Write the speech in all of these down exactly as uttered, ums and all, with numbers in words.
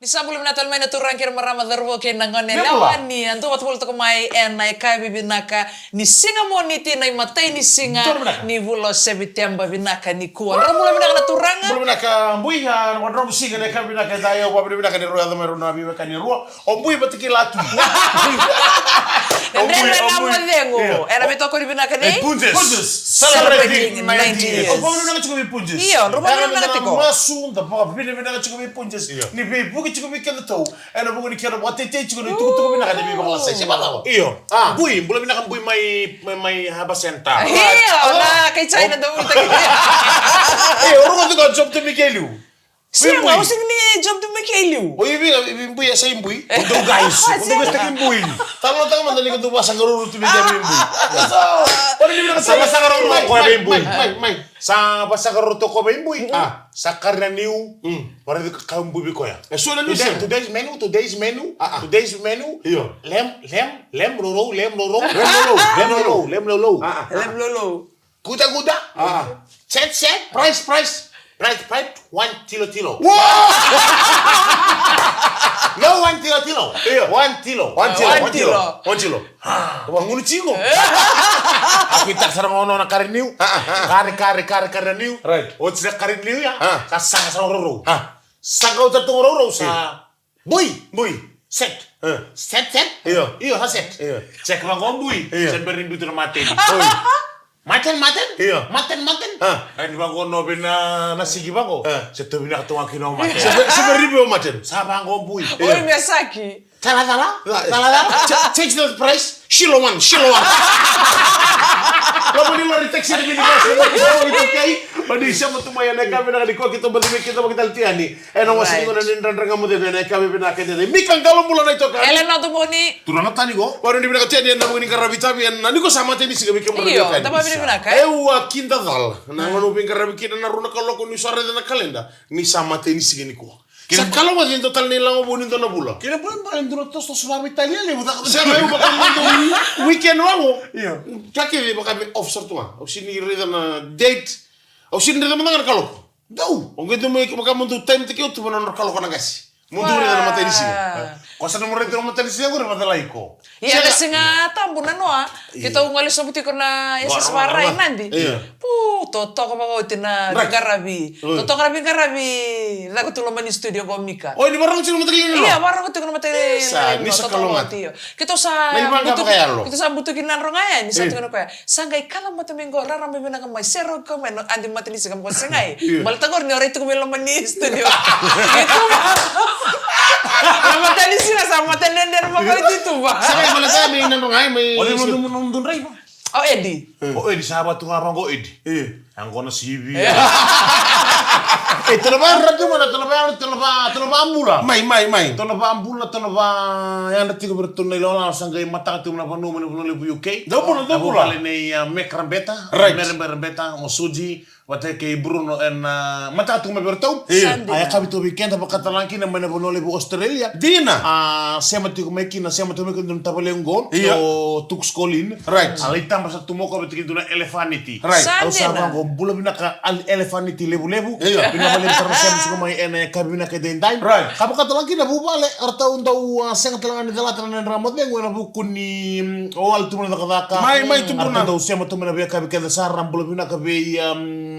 Ni sa bula vinaka tale mai na turaga kei na marama, cauravou kei na gone. Ni bula. Lewa ni a dua vata voli toka mai ena yakavi vinaka ni siga Moniti, na imatai ni siga. Donu vinaka. Ni vula o Sepiteba. Vinaka nikua. Dou bula vinaka na turaga. Bula vinaka Bui, a, na wadromu siga na yakavi vinaka e dai, au vavinavinaka ni rau yaco mai rau na veiwekani e rua. O Bui vata kei Latu. Na O Bui, dredre O ga Bui. Mo cegu. Io. Ena veitokoni vinaka nei Punjas. Punjas. Celebrating ninety years. Au vavinavinaka tiko vei Punjas. Io, dou vavinavinaka tiko. Masu, da vavinavinaka tiko vei Punjas. Io. Ni veivuke tiko vei kedatou. Ena vuku ni kena vakatetei tiko ni tukutuku vinaka ni veivakalasai. Se vacava? Io. A. Bui, bula vinaka Bui mai, mai, mai Harbour Centre. Io, na kai China da vuta ki. Io, o rau tiko job tu mai ke liu. Sega, Bui. Au sega ni job tu mai ke liu. O i vei, i vei Bui, e sa i Bui. O dou guys, o dou guys taki Bui. Talanoataka mada ni ka dou vasaqaruru tu mai ke vei Bui. Sa vasaqaruru ko vei Bui. Mai, mai, mai. Sa vasaqaruru ko vei Bui. A. Sa kari na niu. Mm. Varaici ka kau Bui vei koya. E so na niu. Today, today's menu, today's menu, a, a, today's menu. Io. Lamb, lamb, lamb lolou, lamb lolou. Lamb lolou, lamb lolou, lamb lolou. A, a. Lamb lolou. Guda, guda. A. Set, set. Price, price. Price, price. One kilo, kilo. Wow! No, one kilo, kilo. Io. One kilo. One kilo. One kilo. One kilo. Wa ngunu tiko. A kuitaka sara ga o na kari niu. A, a, a. Kari, kari, kari, kari na niu. Right. Oti na kari niu ya. A. Sa saga sara ga rourou. A. Saga oti na rourou. Sa Bui, Bui, set. E. Set, set? Io. Io, sa set. Io. Check vaqo Bui. Io. Set bera ni biuta na mutton. Oi. Mutton, mutton? Io. Mutton, mutton? A. Rai ni vaqo na vei na, na siki vaqo. A. Se tu vinaka tu ga kina o mutton. Se be-, se bera ni biu o mutton. Sa vaqo Bui. Oi, me saki. Cala, cala. Cala, cala. Ch-, change the price. Sirloin, sirloin. Loma ni lori taxi ni minibus, loma ni lori taxi. Mani sema tu mai ena yakavi vinaka nikua, keitou baci vei keitou vakatale tu yani. Ena wasa ni gauna ni Dredre Ga Mo Cegu ena yakavi vinaka nikua. Mika Qalobula na itokani. Elena Tomoni. Turaga tani qo. Vakarau ni vinaka tu yani ena vuku ni qaravi itavi ena nikua sa matai ni siga vei kemuni na veiwekani. Io, da vavinavinaka, e? Au a kidacala. Na gauna au veiqaravi kina na rua na kaloko niu sa raica na kaleda. Ni sa matai ni siga nikua. Sa kalougata e dua tale na ilago vou ni dua na vula. Kena ibalebale dua na tosotoso vakaveitalia levu caka. Sega, au vaka ni dua weekend vaqo. Io. Ka kece vaka me off sara tu ga. Au sega ni raica na date. Au sega ni raica mada ga na kaloko. Dou. Au qai dau mai vaka mo dou time taki au tu vaka na nodra kaloko na qase. Mo dou raica na matai ni siga. Ko sa na mo raica na matai ni siga qori vacalai iko. Ia, na Siga Tabu na noa, keitou gole sobu tiko na S S Varai Nadi. Io. Pu, totoka vakaoti na veiqaravi. Totoka na veiqaravi, caka tu loma ni studio qo Mika. Oi, ni vakarorogo tiko na matai ni noa? Ia, vakarorogo tiko na matai ni noa. Sa, ni sa kalougata. Keitou sa butuki, keitou sa butuki Nadroga yani, sa tukuna o koya. Sa qai kala mata mai qo, rarama vinaka mai, serau kau mai, no, adi mata ni siga mo segai. Io. Baleta qori ni o rai tiko mai loma ni studio. Io, tu va. Na mata ni siga sa mata dredre makawa tu va. Sa qai baleta mai Nadroga, mai. O cei mo dou, mo dou draiva? O Edi. O Edi, sa vatu ga vaqo Edi. Io. Qo na C V. E, tolova yadra tu mana, tolova yadra, tolova, tolova bula. Mai, mai, mai. Tolova bula, tolova yadra tiko vei iratou na ilawalawa, sa qai mataka tiko na vanua mai na vanua levu U K. Dou bula, dou bula. Na vuvale nei, a, Mek Rabeta, right. Mere Mek Rabeta, o Suji, vata kei Bruno, ena, a, mataka tiko mai vei iratou. Io. A yakavi tu vei keda vakatalega kina mai na vanua levu Australia. Dina. A, sema tiko mai kina, sema tiko mai kina dua na tavale qo. Io. O Tuks Colin. Right. A lai taba sa tu mai o koya vata kei dua na elefaniti. Right. Au sa vaqo, bula vinaka al-, elefaniti levulevu. Io. Vinaka vakalevu sara na sema tiko mai ena yakavi vinaka edaidai. Right. Ka vaka tale ga kina vuvale, eratou dau, a, sega tale ga ni calata na Dredre Ga Mo Cegu ena vuku ni, mm, o wale tu mai na cakacaka. Mai, mai tu mai na. Eratou dau sema tu mai na veiyakavi kece sara, bula vinaka vei, um,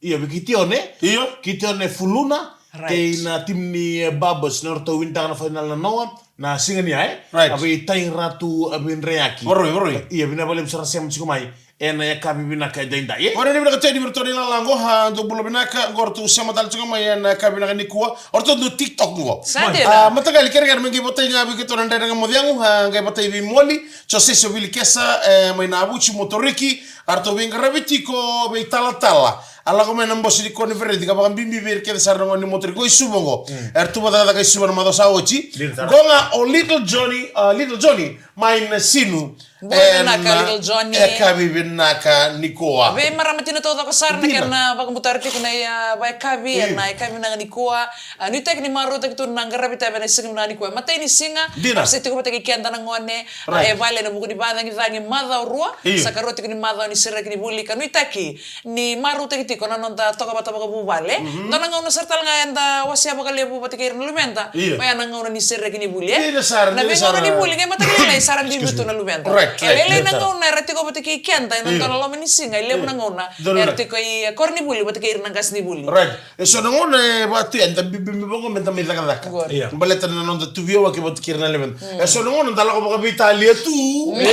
io, vei Kitione. Io. Kitione Fuluna. Right. Kei na timi ni, e, Babas, na nodratou winitaka na fainala na noa. Na siga ni ya, e? Right. A vei Tai Ratu, a vei Dreyaki. Varoi, varoi. Ia, vinaka vakalevu sara na sema tiko mai ena yakavi vinaka edaidai, e? Ora ni vinaka tiko yani vei iratou na ilawalawa qo, a, dou bula vinaka, qo ratou sema tale tiko mai ena yakavi vinaka nikua. O ratou dau TikTok qo. Sa dina. A, mataqali kerekere me qai vatai ga vei keitou na Dredre Ga Mo Cegu, a, qai vatai vei Moli, Jose Sovilikesa, e, mai na Vuci Motoriki, a ratou veiqaravi tiko, veitalatala. A lako mai na bose ni koniferedi ka vakabibi vei ira kece sara na gone ni Motoriki qo i Suva qo. Mm. Era tu vakacakacaka i Suva na macawa sa oti. Dina sara. Qo ga o Little Johnny, a, Little Johnny, mai Nasinu. Bula vinaka, Little Johnny. Ena yakavi vinaka nikua. Veimarama tina taucoko sara na kena vakabutara tiko na, a, vakayakavi, ena yakavi vinaka nikua. A, nuitaki ni marautaki tu na qaravi itavi ena siga vinaka nikua. Matai ni siga, dina. Era se tiko vata kei keda na gone, right, e vale ena vuku ni vakacagicagi macawa rua, io, sa karua tiko ni macawa ni sereki ni vuli ka nuitaki ni marautaki tiko na noda toka vata vakavuvale. Dua na gauna sara tale ga eda wasea vakalevu vata kei ira na luveda. Io. Oya na gauna ni sereki ni vuli, e? Dina sara, na dina veigauna sara ni vuli qai mataqali lailai sara bibi tu na luveda. Right, right, lailai na gauna era tiko vata kei keda ena dua na loma ni siga, e levu na gauna era tiko i, e, koronivuli vata kei ira na qasenivuli. Right. E so na gauna e vaka tu ya, eda bibi vaqo meda mai cakacaka. Qori. Io. Baleta na noda tu veiwaki vata kei ira na luveda. E so na gauna da lako vakaveitalia tu. Io.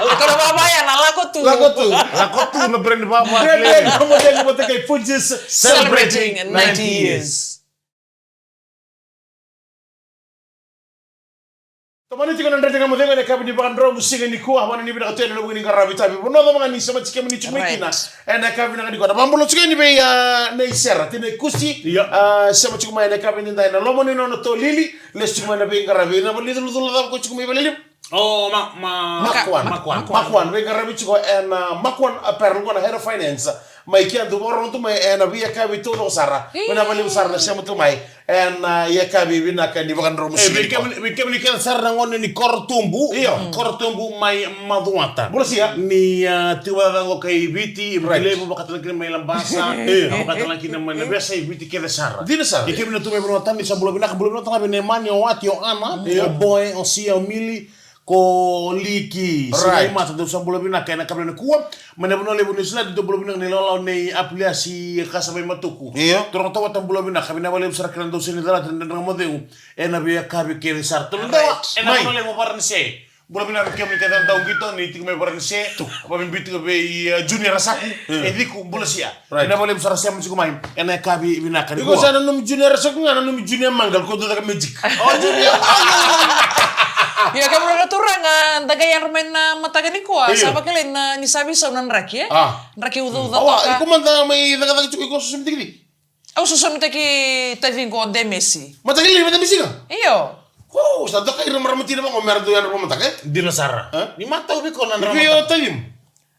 Lako na vava ya na lako tu. Lako tu. Lako tu na brand vava. Brand, brand, vava ya vata kei Fuji's celebrating ninety years. Tomani tiko na Dredre Ga Mo Cegu ena yakavi ni vakadromu siga nikua, vaka ni vinaka tu ena vuku ni qaravi tavi. Vanua cava ga ni sema tiko kemuni tiko mai kina ena yakavi vinaka nikua. Na vakabula tiko yani vei, a, nei Sera, tinai Kusi. Io. A, sema tiko mai ena yakavi nidai ena loma ni nona tolili, lesu tiko mai na veiqaravi. Na vale ni culacula cava ko tiko mai valeniliu? O, ma, ma, Makwan. Makwan. Makwan, veiqaravi tiko ena, a, Makwan Apparel, qo na Head of Finance. Mai kea dau vakarorogo tu mai ena veiyakavi taucoko sara. Ii. Vinaka vakalevu sara na sema tu mai ena, a, yakavi vinaka ni vakadromu siga nikua. Vei kemuni, vei kemuni kece sara na gone ni Korotubu. Io. Korotubu mai Macuata. Bula sia. Ni, a, tiko vata qo kai Viti, Viti Levu, vakatala kina mai Labasa. Io. Vakatala kina mai na veiyasai Viti kece sara. Dina sara. Vei kemuni na tu mai vanua tani, sa bula vinaka, bula vinaka tale ga vei Nemani, o Wati, o Ana, o Boy, o Sia, o Mili, ko Liki, right. Sinai Mata, dou sa bula vinaka ena yakavi nikua. Mai na vanua levu Niusiladi, dou bula vinaka na ilawalawa nei Apuliasi, Kasa mai Matuku. Io. Turaga Tawata, bula vinaka, vinaka vakalevu sara kina dou sega ni calata na Dredre Ga Mo Cegu ena veiyakavi kece sara. Turaga Dawa, right. Ena vanua levu Varanise. Bula vinaka vei kemuni kece na dau qito ni tiko mai Varanise. Tu. Vakabibi tiko vei, e, Junior Rasaku, e Ciku, bula sia. Right. Vinaka vakalevu sara sema tiko mai ena yakavi vinaka nikua. Iko sa nanumi Junior Rasaku ga, nanumi Junior Mangal, ko dau caka magic. O, Junior Mangal. Ia, kemuni na turaga, da qai yadra mai na mataka nikua, io, sa vakilai na, ni sa veisau na draki, e? A. Draki ucauca toka. Iko mada mai cakacaka tiko, iko sosomitaki cei? Au sosomitaki taciqu o Demesi. Mataka lailai, Demesi ga? Io. O, sa dokai ira marama tina vaqo me ra dau yadra vakamataka, e? Dina sara. E? Ni matau vei koya na yadra vakamataka. Io, tacimu.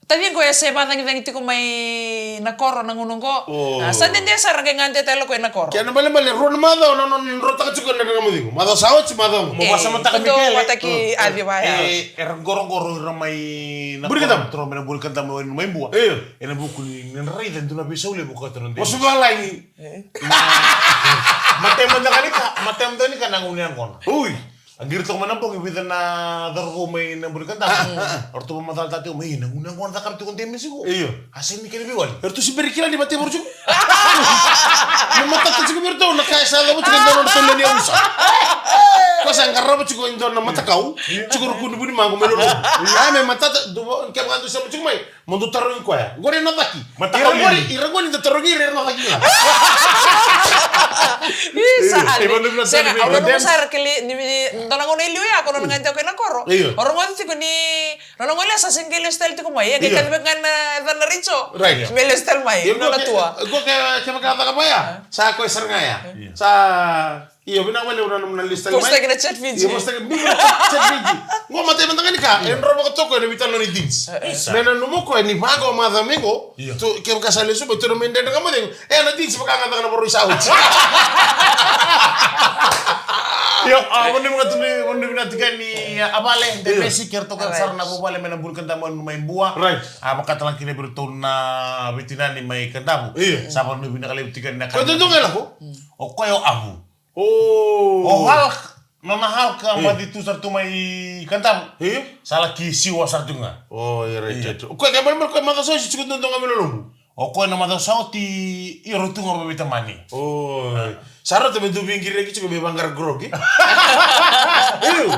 Taciqu e se vakacagicagi tiko mai na koro na gauna oqo. O. A, sa dede sara qai gade tale o koya na koro. Kena ibalebale, rua na macawa na nona drotaka tiko na Dredre Ga Mo Cegu. Macawa sa oti, macawa qo. E, mo vakasamataka, Mikaele. Mataki, e, Adi vaya. E, era qoroqoro ira mai na Buri Kadamu. Koro, toro mai na Buri Kadamu, mai Bua. Io. Ena vuku ni, ni raica e dua na veisau levu ka tu na dede. Vasu valagi. E. Na, matai mada ga ni ka, matai mada ga ni ka na gauna yaqona. Ui. A qiri toka mai na bogi, vica na cauravou mai na Buri Kadamu. A, a, a. Eratou vakamacalataka tiko mai, na gauna yaqona cakava tiko o Demesi qo. Io. A sega ni kena veiwali. Eratou se bera ni kila ni matai voro tiko. Me matata tiko vei iratou na ka e sa cava tiko e dua na nodratou lewe ni yavusa. Ko sa qarava tiko e dua na matakau. Io. Tiko ruku ni vunimaqo mai loma. Io. A, me matata, dou, kevaka dou sema tiko mai. Mo dou tarogi koya. Qori na caki. Ira qori, ira qori da tarogi ira, ira na caki ga. Ih, sa ale. Sega, au nanuma sara keli, ni, ni, dua na gauna i liu ya, ko nona gade o koya na koro. Io. O rogoci tiko ni, nona gole sa sega ni lesu tale tiko mai. Ia, qai kaci vaka ga na, na Richo. Right. Me lesu tale mai, nona tua. Qo ke, kevaka caka vaya. Sa koya sara ga ya. Io. Sa Io, vinaka vakalevu na nomu na lesu tale mai. Postaki na Chat Fiji. Io, postaki, bibi na Chat Fiji. Qo matai mada ga ni ka, e dro vakatoko ena veitalanoa ni jeans. E, e. Me nanuma o koya ni vaqo macawa mai qo. Io. Tu, kevaka sa lesu mai, tu na mai Dredre Ga Mo Cegu. E, na jeans vaka ga caka na varoi sa oti. Io, a, vanua vinaka tu ni, vanua vinaka tiko ni, a, vale, de mesi, kei ratou sara na vuvale mai na Buri Kadavu mai Bua. Right. A, vakatala kina vei iratou na veitinani mai Kadavu. Io. Sa vanua vinaka levu tiko ni na ka. Ko dodonu ga lako? O koya o Avu. O. O Hulk, nona Hulk, a, baci tu sara tu mai Kadavu. Io. Sa laki siwa sara tu ga. O, ia, right, right. O koya, kena ibalebale o koya macawa sa oti tiko dodonu ga mai lolobu. O koya na macawa sa oti, io, rau tu ga vakaveitamani. O. A. Sa rauta me dau veiqiraki tiko me vaqara grogi. Io.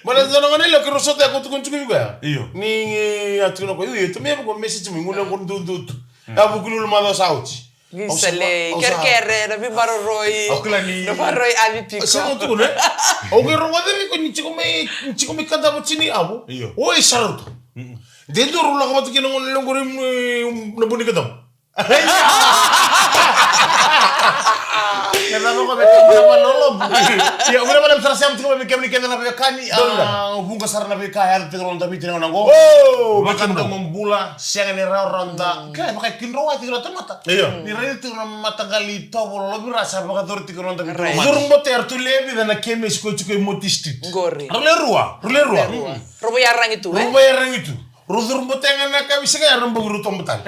Baleta na gone yalewa keirau sota ya, ko tukuna tiko vei koya. Io. Ni, e, a tukuna o koya, io, io, tu me vaka message mai, gunu yaqona duadua tu. Mm. A vuku ni macawa sa oti. Au sa, Giselei, au sa kerekere, na veimaroroi. Au kila ni na maroroi Avi Piko. Sa mo tukuna, e? Au qai rogoca vei koya ni tiko mai, ni tiko mai Kadavu tini Avu. Io. Oi, sa rauta. Mm-mm. De dua rau lako vata kei na gone lewe qori, mm, na Buri Kadavu. Na cava ko vei kemuni na malolobu. Io, au via vale sara sema tiko mai vei kemuni kece na veiwekani. Donu ga. A, vuqa sara na veika e yaco tiko ena noda Viti ena gauna oqo. O, vaka na noda bula, sega ni rawarawa da. Mm. Kila, vaka e kidrowa tiko na tamata. Io. Ni raica tiko na mataqali itovo lolovira sa vakayacori tiko ena noda Viti. Right. Curu bote, eratou lewe vica na kemesi ko tiko e Moti Street? Qori. Rau lewe rua, rau lewe rua. Lewe rua. Mm. Rau vakaiyaragi tu, e? Rau vakaiyaragi tu. Rau curu botega na ka visa ga, era bau rau tobo tale.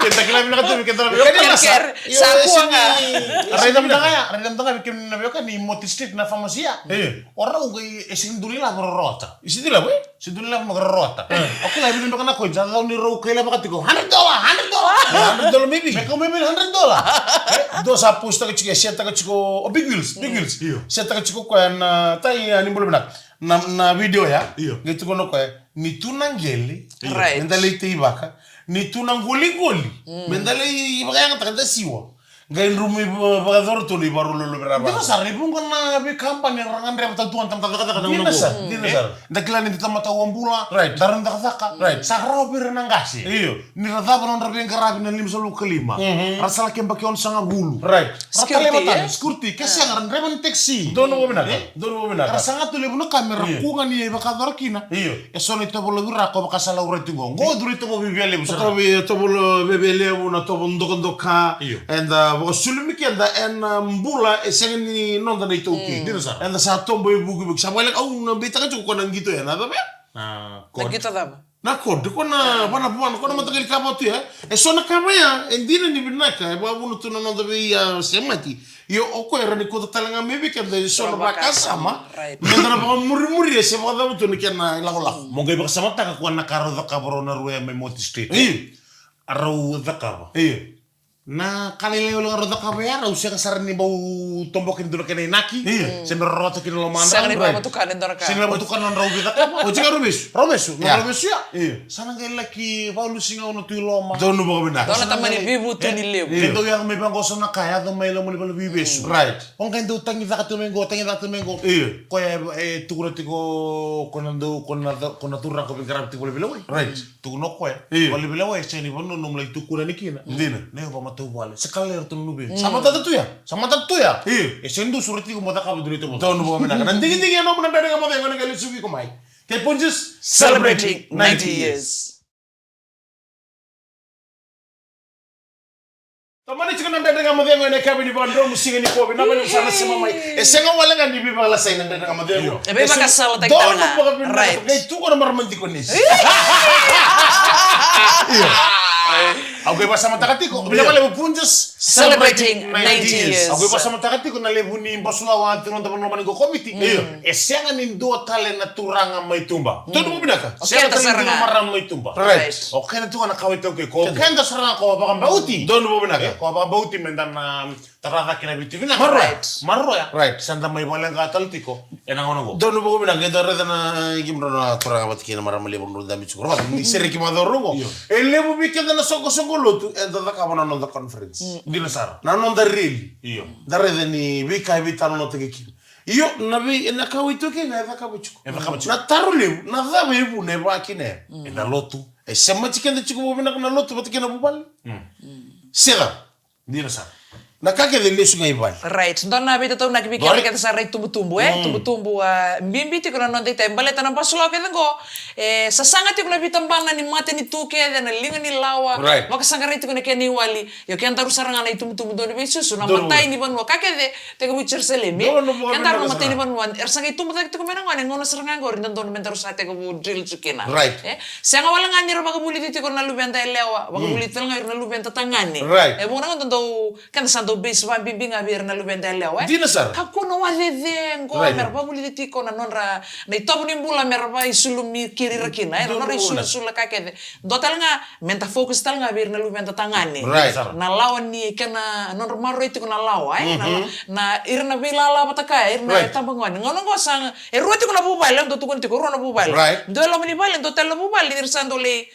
Keda kila vinaka tu, keda na veiwekani. Keda kila sa. Io, sa e kua sini ga. Raica mada ga ya, raica mada ga vei kemuni na veiwekani ni Moti Street na pharmacy ya. Io. O rau qai e sini dua na ilavo rau rawata. E sini dua na ilavo, e? Sini dua na ilavo me rau rawata. E. O kila e vica beka na coins, sa cau ni rau kaila vaka tiko. Hundred dollar, hundred dollar. Hundred dollar maybe. Me kau maybe hundred dollar. E, dua sa post taka tiko, e share taka tiko, o Big Wheels, Big Wheels. Io. Share taka tiko koya na tai ya ni bula vinaka. Na, na video ya. Io. Qai tukuna o koya, ni tu na qele, right, meda lai teivaka. Ni tu na qoliqoli, meda lai vakayagataka, da siwa. Qai drau mai va-, vakayacora tu na ivakarau lolovi raraba. Dina sara, e vuqa na veikabani era gadreva tale tu ga na tamata cakacaka na gauna qo. Dina sara, dina sara. Da kila ni da tamata wa bula, right, da rawa ni cakacaka, right, sa rawa vei ira na qase. Io. Ni ra cava na nodra veiqaravi na lima sagavulu ka lima. Mhm. Ra sa laki yabaki ono sagavulu. Right. Ra taleva tale, security, e? Security, ke sega, ra draiva ni taxi. Donu vakavinaka, e? Donu vakavinaka. Ra saga tu levu na ka me ra, io, kuga ni vakayacora kina. Io. E so na itovo lovi ra ko vaka sa laurai tu qo. Qo duri itovo viavia levu sara. Itovo, itovo viavia levu, na itovo dokadoka. Io. Eda vakasulumi keda ena bula e sega ni noda na iTaukei. Mm. Dina sara. Eda sa tobo ivukivuki. Sa vale au na beitaka tiko ko na qito ya, na cava ya? Na code. Na qito cava? Na code, ko na, ah, vana vana, ko na mataqali ka vatu ya. E so na ka vaya, e dina ni vinaka, e vakavuna tu na noda vei, ah, semati. Io, o koya era ni kauta tale ga mai vei keda e so na vakasama. Vakasama, right. Meda na vakamurimuria se vakacava tu na kena ilakolako. Mm. Mo qai vakasamataka ko na ka rau cakava rau na rua ya mai Moti Street. Io. A rau cakava. Io. Na ka lailai wale ga rau cakava ya, rau sega sara ni bau toboki ni dua na kena inaki. Io. Se me rau rawata kina lomadra. Sega ni vakavatukana e dua na ka. Sega ni vakavatukana na rau veicakava. Oti ga rau vesu. Rau vesu, na, ya, rau vesu ya. Io. Sa na qai laki valusi ga au na tu i loma. Donu vakavinaka. Donu na tamani veivutuni levu. Io. Ke dau yaco mai vaqo so na ka, yaco mai loma ni valeniveivesu. Right. O qai dau tagicaka tu mai qo, tagicaka tu mai qo. Io. Koya e, e tukuna tiko, ko na dau, ko na, ko na turaga ko veiqaravi tiko valeveilewai. Right. Tukuna o koya. Io. Valeveilewai, e sega ni vanua nomu lai tukuna yani kina. Dina. Na ivakamatavuvale. Se ka lai ratou na luve. Mm. Sa matata tu ya. Sa matata tu ya. Io. E sega ni dua sureti iko mo cakava dua na itovo. Donu vakavinaka. Na digidigi e nomu na Dredre Ga Mo Cegu, ena qai lesuvi iko mai. Kei Punjas, celebrating ninety years. Tomani tiko na Dredre Ga Mo Cegu ena yakavi ni vakadromu siga nikua, vinaka vakalevu sara na sema mai. E sega wale ga ni veivakalasai na Dredre Ga Mo Cegu. Io. E veivakasalataki tale ga. Donu vakavinaka. Right. Qai tu qo na marama dikonisi. Io. Au qai vakasamataka tiko. Io. Vinaka vakalevu Punjas. Celebrating ninety years. Au qai vakasamataka tiko na levu ni basulawa tu na noda vanua mai qo Koviti. Io. E sega ni dua tale na turaga mai tuba. Donu vakavinaka. Sega tale ni dua na marama mai tuba. Right. O keda tu ga na kawa iTaukei, ko keda sara ga ko vakabauti. Donu vakavinaka. Ko vakabauti meda na tara cake na Viti vinaka. Maroroya. Right. Maroroya. Right. Sa da mai vakaleqa tale tiko ena gauna qo. Donu vakavinaka, eda raica na, kemudrau na turaga vata kei na marama levu, kemudrau dabe tiko. Ni sereki macawa rua qo. Io. E levu vei keda na soqosoqo lotu eda cakava na noda conference. Mm. Dina sara. Na noda rally. Io. Da raica ni veika e veitalanoataki kina. Io, na vei, na kawa iTaukei ga e cakava tiko. E cakava tiko. Na taro levu, na cava e vuna e vaka kina ya? Mm. Ena lotu. E semati keda tiko vakavinaka na lotu vata kei na vuvale. Mm. Sega. Dina sara. Na ka kece e lesu ga i vale. Right. Dua na veitataunaki vei keda, keda sa rai tubutubu, e? Mm. Tubutubu, a, bibi tiko na noda itavi baleta na basulawa kece qo. E sasaga tiko na veitabana ni matanitu kece, na liga ni lawa. Right. Vakasaqarai tiko na kena iwali. Io, kedaru sara ga na itubutubu dau ni veisusu, na matai ni vanua, ka kece tekivu i Jerusalemi. Donu vakavinaka. Kedaru na matai ni vanua, era sa qai tubu cake tiko mai na gone, gauna sara ga qori, dodonu me daru sa tekivu drill tu kina. Right. E? Sega wale ga ni ra vakavulici tiko na luveda yalewa, vakavulici tale ga ira na luveda tagane. Right. E vuqa na gauna dau, keda sa dau base vakabibi ga vei ira na luveda yalewa, e? Dina sara. Kakua na wacece qo, right, me ra vakavulici tiko na nodra, na itovo ni bula me ra vakaisulumi keri ira kina, e? Na nodra isulusulu, ka kece. Dua tale ga, meda focus tale ga vei ira na luveda tagane. Right. Na lawa ni kena nodra maroroi tiko na lawa, e? Na, mhm, na ira na veilala vata kaya, ira na, right, tabagone. Gauna qo sa, e rua tiko na vuvale, au dau tukuna tiko, rua na vuvale. Right. Dua e loma ni vale, dua tale na vuvale, ni ra sa dau lai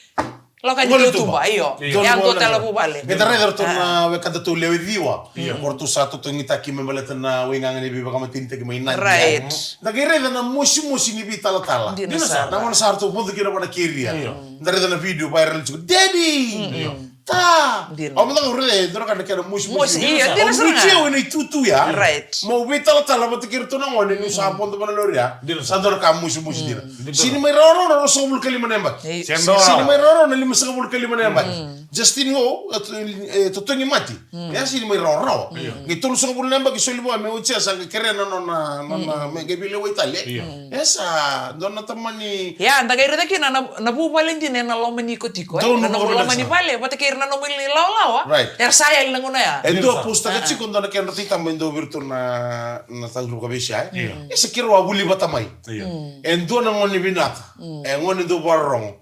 lako yani i tuba, io. Io. E a dua tale na vuvale. Eda raica ratou na wekadatou lewe ciwa. Io. Ko ratou sa totogitaki me baleta na waigaga ni veivakamatenitaki mai Nadia. Right. Da qai raica na mosimosi ni veitalatala. Dina sara. Na gauna sa ratou vodo kina vua na keria. Io. Da raica na video viral tiko. Daddy! Mm. Io. Ta. Dina. Au mada ga raica e dua na ka na kena musi musi. Musi, io, dina sara ga. Au raica au ena itutu ya. Right. Mau veitalatala vata kei iratou na gone niu sa vodo vana lori ya. Dina. Sa dua na ka musi musi dina. Dina. Sini mai rawarawa na ruasagavulu ka lima na yabaki. Io. Sini mai rawarawa na limasagavulu ka lima na yabaki. Justin Ho, e, e, Totogi Mati. E a sini mai rawarawa. Qai tolusagavulu na yabaki soli vua me oti ya sa qai kerea na nona, na, na, me qai veilewai tale. Io. E sa dua na tamani. Ia, da qai raica kina na, na vuvale dina ena loma ni iko tiko, e? Donu. Na nomu loma ni vale, vata kei ira na nomu ilawalawa. Right. Era sa yali na gauna ya. E dua postaka tiko dua na kedra titama e dua vei iratou na, na tauri vakaveisia, e? Io. E sa keirau a vuli vata mai. Io. E dua na gone vinaka. E gone dau vakarorogo.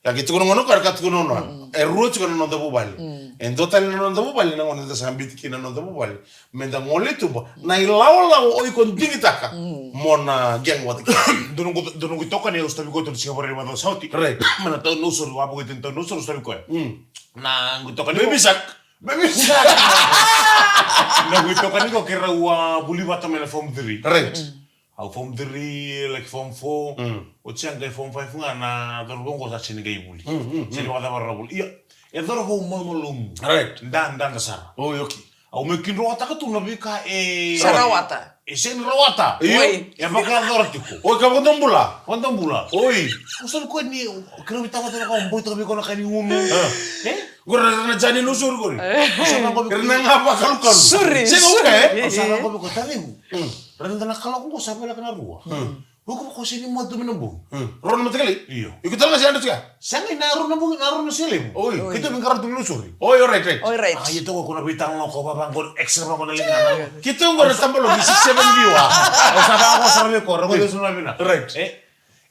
Ia, ke tukuna gona o koya, ka tukuna gona. E rua tiko na noda vuvale. E dua tale na noda vuvale, na gone da sa biuti kina na noda vuvale. Me da gole i tuba. Na ilawalawa o iko digitaka. Mo na gang vata kina. Dua noqu, dua noqu itokani au sotavi koya, tou na siga Vakarauwai, macawa sa oti. Right. Mai na tauni Nausori, au a vakaitavi na tauni Nausori, au sotavi koya. Na noqu itokani. Baby shark. Baby shark. Na noqu itokani qo keirau a vuli vata mai na form three. Right. Au form three, like form four. Oti ya qai form five ga na cauravou qo sa sini qai vuli. Sini vakacavara na vuli. Ia, e cauravou malumalumu. Right. Dadada sara. Oi, okay. Au mai kidroataka tu na veika e sa rawata. E sega ni rawata. Io. Oi. E vakayacora tiko. Oi, ka vakadabula. Vakadabula. Oi. Au sa ni koya ni, keirau veitavata vaka, au boitaka vei koya na ka ni gunu. E? Qori na jani Nausori qori. Au sa vaqo vei koya. Qori na ga vakalukalu. Suri, sega, suri. Au sa vaqo vei koya, taciqu. Raica na kaloko qo sa voleka na rua. Oi, ko vaka o sega ni moce tu mai na bogi. Rua na mataqali? Io. Iko tale ga se yadra tu ya? Sega, na rua na bogi, na rua na siga levu. Oi. Keitou veiqaravi tu mai Nausori. Oi, alright, right. Oi, right. A, ia toka ko na veitalanoa ko vava qo, extra vava qo na liga. Keitou qo na tabalo ki six seven view a. Au sa vaqo sara vei koya, rau qo sara vina. Right. E,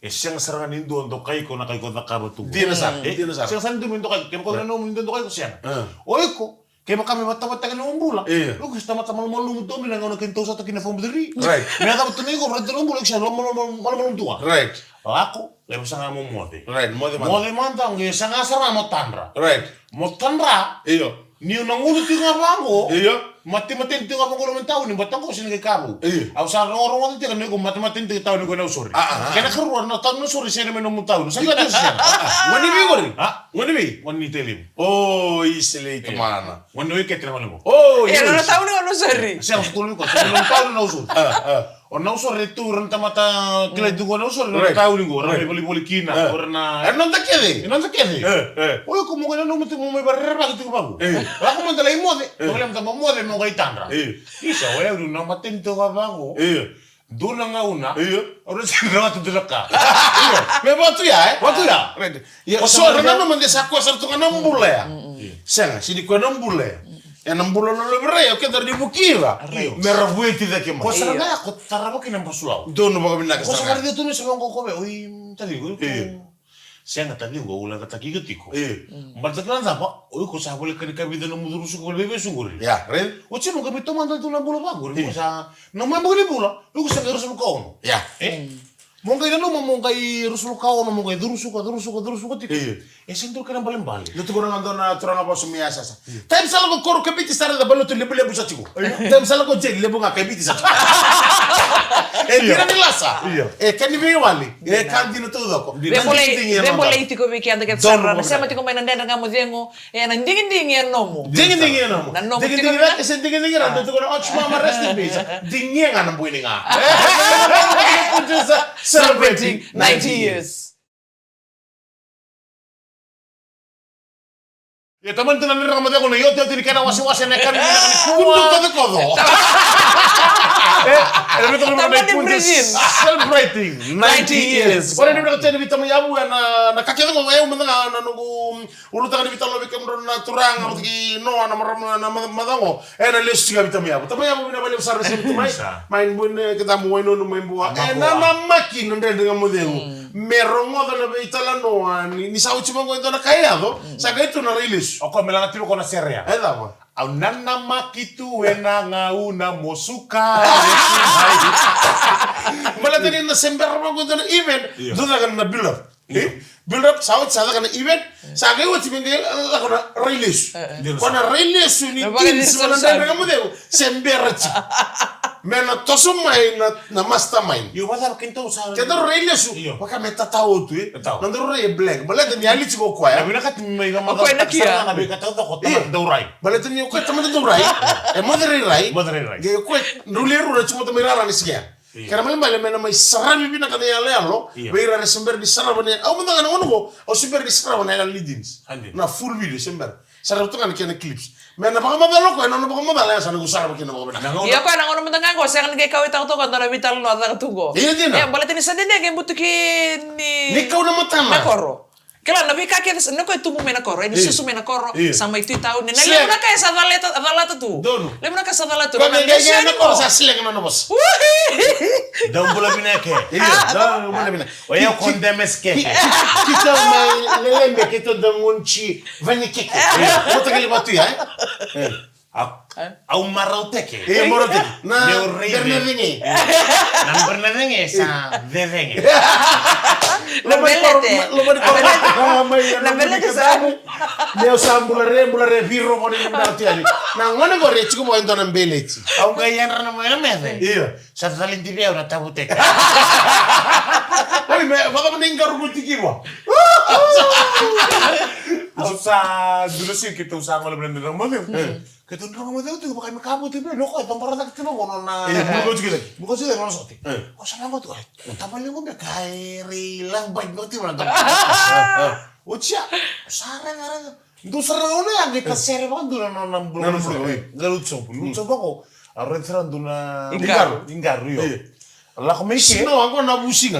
e sega sara ga ni dua dokai iko na ka iko cakava tu. Dina sara, dina sara. Sega sara ni dua me dokai, kevaka o na nomu ni dua dokai iko, sega. O iko, kevaka me vatavataka na nomu bula. Io. O iko sa tamata malumalumu tu mai na gauna keitou sa toka kina form three. Right. Me yacova tu na iko, raica na nomu bula, iko sa malumalumu tu ga. Right. Lako, e vasa ga mo moce. Right, moce mada. Moce mada, qai saga sara ga mo tadra. Right. Mo tadra. Io. Niu na gunu tiko ga vaqo. Io. Matemateni tiko ga vaqo na tauni, baleta qo sega ni qai ka vou. Io. Au sa rogorogoca tiko ni ko matemateni tiko tauni ko Nausori. A, a, a. Kena karua na tauni Nausori sega mai nomu tauni. Sa qai tu sega. A, a. Gone vei qori? A? Gone vei? Gone ni Tailevu. O, isa lei tamana. Gone ni Waikete na gone qo. O, e, na tauni o Nausori. Sega, sa tolu ni ko. Sa nomu tauni Nausori. A, a. O Nausori e tu, ra na tamata kilai tu qo Nausori, na tauni qo, ra mai volivoli kina, o ra na. E noda kece. E noda kece. O iko mo qai nanuma tiko mo mai vakarerevaki tiko vaqo. Lako mada lai moce, mo qai lako mada mo moce, mo qai tadra. Isa, o yau niu na mateni tiko vaqo. Dua na gauna. Au na sega ni rawata dua na ka. Me vaka tu ya, e? Vaka tu ya. Right. Ia, o sa ra nanuma de sa koya sara tu ga na bula ya. Sega, sega ni koya na bula ya. Ena bula lolovi ira, o keda ra ni vuki ira. Right. Me ra vueti cake mai. Ko sara ga ya ko tarava kina basu lau. Donu vakavinaka sara ga. Ko sa varadia tu ni sa vaqo ko vei, oi, taciqu, oi, ko. Sega, taciqu, au leqataki iko tiko. Baleta kila na cava, o iko sa voleka ni kavica nomu curu suka vale veivesu qori. Ia, right. Oti mo qai mai tomana tu na bula vaqori. Ko sa, na mai bula ni bula, o iko sa qai ruasagavulu ka ono. Ia. E? Mo qai nanuma, mo qai ruasagavulu ka ono, mo qai curu suka, curu suka, curu suka tiko. Io. E sega ni dua na kena balebale. Ni tukuna ga dua na turaga vasu mai Yasayasa. Io. Taimi sa lako koro kabiti sa raica balotu lebulebu sa tiko. Io. Taimi sa lako jeli lebu ga kabiti sa tiko. E dina ni lasa. Io. E ka ni veiwali. E ka dina taucoko. Dina. Vebolei, vebolei tiko vei keda kece sara na sema tiko mai na Dredre Ga Mo Cegu. E na digidigi e nomu. Digidigi e nomu. Na nomu. Digidigi cake se digidigi rau, dou tukuna, "Ouch mama, rest in peace." Digia ga na bui ni ga. Celebrating ninety years. Ia, tamani tu na Dredre Ga Mo Cegu, na iotioti ni kena wasewase na yakavi ni kua. Kudu kocokoco. E, e na veitalanoa na Tamani Punjas Brazil. Celebrating ninety years. Ora ni vinaka tena vei Tamai Yavu, e na, na ka kece ko, e, au mada ga na noqu ulutaga ni veitalanoa vei kemudrau na turaga, vata kei Noa na marama na ma-, macawa qo. E na lesu tiko vei Tamai Yavu. Tamai Yavu, vinaka vakalevu sara na sema tu mai. Sa. Mai Bua, e, keda Bua, Wainonu mai Bua. E nanamaki na Dredre Ga Mo Cegu. Mm. Me rogoca na veitalanoa, ni, ni sa oti vaqo e dua na ka e yaco, mm, sa qai tu na rai lesu. O koya me laga tiko na sere ya. E cava? Au nanamaki tu e na gauna mo suka. Baleta ni na se bera vaqo e dua na event, io, dua cake na build up. Io. E? Build up, sa oti, sa caka na event, sa qai oti me qai lako na rai lesu. E, e. Ko na rai lesu ni Teens vata na Dredre Ga Mo Cegu, se bera tiko. Me na toso mai na, na mastermind. Io, vacava keitou sa. Kedaru rai lesu. Io. Vaka me tatao tu, e. Tatao. Na daru rai e blank. Baleta ni ali tiko o koya. Na vinakati mai ga. O koya na kia. Na vinakati tau coko. Io. Tamata dau rai. Baleta ni o koya tamata dau rai. E moce rairai. Moce rairai. Ke o koya drau leru ra tiko tamai rara ni siga. Io. Kena malemale me na mai saravi vinaka na iyaloyalo. Io. Vei ira era se bera ni sarava na, au mada ga na gauna qo, au se bera ni sarava na yalo ni jeans. Adi. Na full video se bera. Sarava tu ga na kena clips. Me na vakamacala o koya, na nona vakamacala, ya sa na qu sarava kina vakavinaka. Na gauna. Ia o koya na gauna mada ga qo, sega ni qai kauwaitaka toka dua na veitalanoa caka tu qo. Ia dina. E, baleta ni sa dede qai butuki ni. Ni kau na matana. Na koro. Kila na veika kece sa, na koya e tubu mai na koro, e ni. Io. Susu mai na koro, io. Sa mai tu i tauni. Na. Sega. Levu na ka e sa calata, calata tu. Donu. Levu na ka sa calata tu. Koya na me qai, qai na koro sa sega na nona vosa. Uhi! Dou bula vinaka. Io, dou bula vinaka. Oya o Demes ke. Ki-, ki-, keitou mai Lelembe, keitou dau gunu ti Vani keke. Io, mo takali vatu ya, e? E. A, e? Au marau teke. E, marau teke. Na. Meu rei bernadingi. Na bernadingi sa vevenge. Na belete. Loma ni koro, loma ni koro. Na belete. Ah, mai, na belete sa. Meu sa bulare, bulare, viro, mo ni na tiani. Na gone qori e tiko mo e dua na belete. Au qai yadra na mai na mece. Io. Sa tali divi au na tavu teke. Oi, me, vaka me ni garu mo tiki vo. Au sa dula si keitou sa gole me na drau mo. E. Keitou drau mo tiko vaka me ka vo tiko, no ko, e tobara cake tiko na. E, mo ko tiko cake. Mo ko tiko cake, no sote. E. Ko sa na ko tu, e. Tava levu me ka e rei lang bait no tiko na tava. E, e. O tia, sa rega, rega. Dou sara na gauna ya, qai tasere vakadua na nona bula. Na nona bula, oi. Qai lutu sobu, lutu sobu vaqo. A raica sara dua na. Igaru. Igaru, io. Io. Lako mai ke. Sino, a qo na vusiga.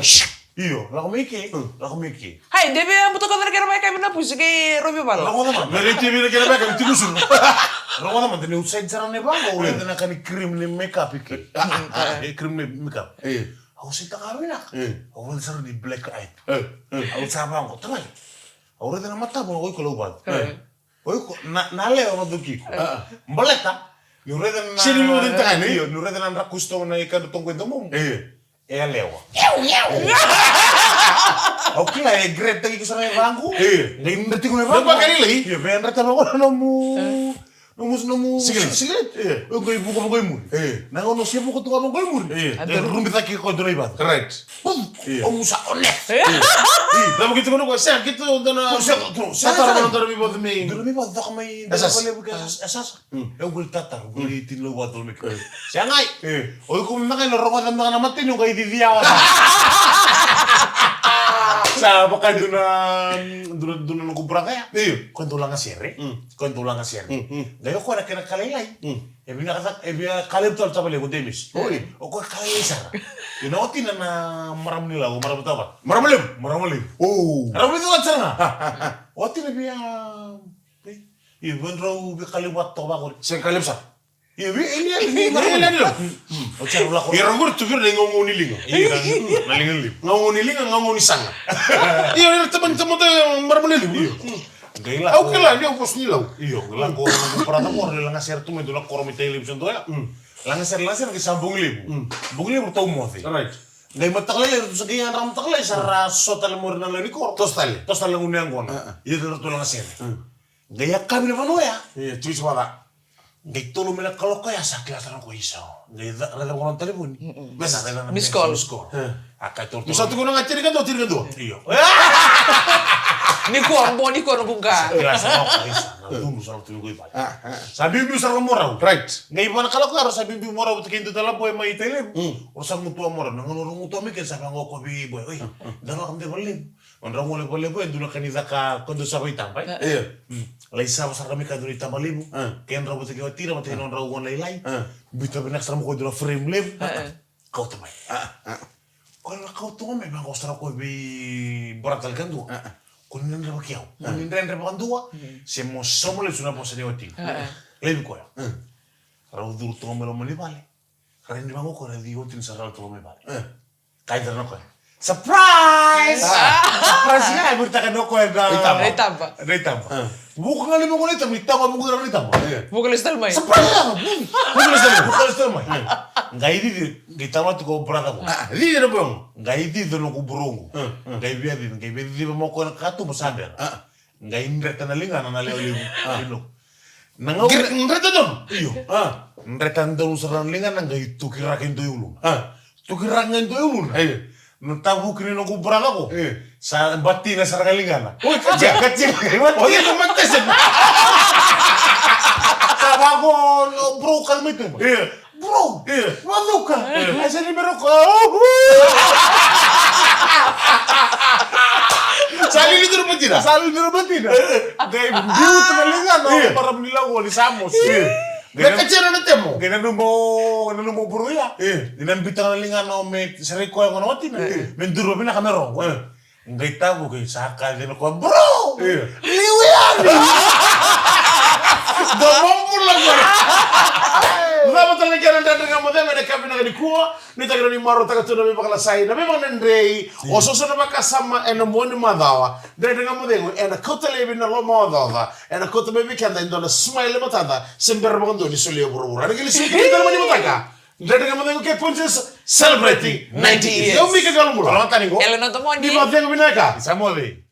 Io, lako mai ke. Hmm. Lako mai ke. Hai, deve a buta ko dara kera mai ka mina pusi ke rovi vala. Lako na manda. Na rei tivi na kera mai ka mi tiko suru. Lako na manda, ni outside sara na vaqo, oi. Raica na ka ni cream ni makeup i ke. Ah, ah, ah. E cream ni makeup. Io. Au sa taka vinaka. Io. Au raica sara ni black eye. Io, io. Au sa vaqo, tamai. Au raica na matava, o iko lau vatu. E. O iko, na, na lewa vatu kiko. E. Baleta, niu raica na. Sini mo dei tagane. Io, niu raica na drakusi toga na ikadra toga e domomu. E. E a lewa. Iau, iau. Au kila, e great taki ko sa na e vangu. E. Ngai nda tiko na e vangu. Nda bakari lai. Io, me nda tava ko na nomu. E. Nomu, nomu. Cigarette. Cigarette. E. O qai vuka, vuka i muri. E. Na gauna o se vuka tu ga vuka i muri. E. E rubi cake ko dua na i vatu. Right. Pum. E. O musa o ne. E. E. Cava keitou na ko, sega keitou dua na. Sega, sega, sega. Sa tara na dua na veivacu mai. Dua na veivacu caka mai. E sasa. Dua na veivacu caka mai. E sasa. Mm. E qai tatara, qai tini lau vatu mai. E. Sega ai. E. O iko me maka na rogoca maka na mateni, o qai cici yawa. Sa vaka dua na, dua na, dua na noqu brother ya. Io. Ko dau laga sere. Mm. Ko dau laga sere. Mm, mm. Qai o koya na kena ka lailai. Mm. E vinaka cake, e via ka levu tale tavalequ Demis. Oi. O koya ka lailai sara. Io na watina na marama ni Lau, marama tava. Marama levu? Marama levu. O. Marama levu sara ga. Watina via, e, io, via drau via ka levu vata toka vaqori. Sega ka levu sara. Io, via, e, io, io, marama levu. Mm, mm. O tiyara lako. Io, rau qori tu vei ira na igaugau ni liga. Io, na, na liga ni liga. Gaugau ni liga, gaugau ni saga. Io, ira tamani tamata marama levu. Io. Mm. Qai lako. Au kila ni au vosa ni Lau. Io, qai lako na noqu brother qori, laga sere tu mai dua na koro mai Tailevu sa dua ya. Mm. Laga sere, laga sere, qai sa bogi levu. Mm. Bogi levu ratou moce. Right. Qai mataka lailai, ratou sa qai yadra mataka lailai, sa ra so tale mai na lewe ni koro. Toso tale. Toso tale na gunu yaqona. Ah, ah. Ia ratou laga sere. Mm. Qai yakavi na vanua ya. Io, tiko vaka. Qai tolu mai na kaloko ya sa kila tale na ko isa. Qai raica vaqo na talevoni. Mm-mm. Message. Raica na missed call. Missed call. E. A kai tolu. Mo sa tukuna ga tinikadua, tinikadua. Io. Nikua, bo nikua noqu qa. Kila sa na ko isa. Na dulu sa na tulu ko i vale. Ah, ah. Sa biubiu sara mo rau. Right. Qai va na kaloko ya sa biubiu mo rau vata kei dua tale na boy mai Tailevu. Mm. O sa gutuwa mo rau. Na gauna rau gutuwa mai ke sa vaqo ko vei boy. Oi. Mm, mm. Da vaka me de vale. O drau gole vale ko e dua na ka ni caka ko dua sa vaitaba, e? Io. Mm. Lai sava sara mai ka dua na itaba levu. Ah. Ke drau vata kei watina, vata kei nodrau gone lailai. Ah. Biuta vinaka sara mo ko dua na frame levu. Ah, ah. Kauta mai. Ah, ah. Ko na kauta mai vaqo sara ko vei brother tale ka dua. Ah, ah. Ko ni dredre vaki au. Ko ni dredre vakadua. Mm. Se mo sauma lesu na vosa ni watina. Ah, ah. Laivi koya. Ah. Rau curu toka mai loma ni vale. Rai ni vaqo ko na ciwa tini sa rau toka mai vale. Ah. Kai tara na koya. Surprise! Ah. Surprise ya, e viritaka na koya na itaba. Itaba. Na itaba. Ah. Vuka ga ni vaqo na itaba, ni tau ga vuka na itaba. Io. Vuka lesu tale mai. Surprise ya! Vuka lesu tale mai. Vuka lesu tale mai. Io. Qai cici, qai tau vata ko brother ko. Ah, cici na boy. Qai cici noqu bro qo. Ah, ah. Qai via cici, qai via cici vaka mo koya na katuba sa bera. Ah. Qai dreta na ligana na lewe levu. Ah. Ino. Na gau Gre- Dreta donu. Io. A. Dreta donu sara na ligana qai tukiraka e dua i uluna. A. Tukiraka e dua i uluna. Io. Na tavuki ni noqu brother qo. Io. Sa batina sara ga ligana. Oi, katia. Katia. Oi, katia. Sa vaqo, bro, kaci mai tuba. Io. Bro, io, vacuka. Io. Ai, sa ni me roka. Sa lili tu na batina. Sa lili tu na batina. Io. Qai biuta na ligana, io, o marama ni Laua ni Samos. Io. Qai na katia na temo. Qai nanuma o, qai nanuma o bro ya. Io. Ni na biuta na ligana o me serai koya gona watina. Io. Me duru vinaka me rogo. Io. Qai tavuki sa kaci na koya, bro! Io. Liu yani! Dua mo bula koya. Cava tale na kena Dredre Ga Mo Cegu ena yakavi vinaka nikua. Ni takina ni marautaka tu na veivakalasai, na veivakadredrei, io, o soso na vakasama ena mua ni macawa. Dredre Ga Mo Cegu ena kauta laivi na lomaocaoca. Ena kauta mai vei keda e dua na smile e matata se bera vakadua ni solia e vuravura. Ena kena siga tale mai ni mataka. Dredre Ga Mo Cegu ke Princess celebrating ninety years. Io, Mika Kalumula. Tolotani qo. Ela na tomoni. Ni vakacegu vinaka. Sa moce.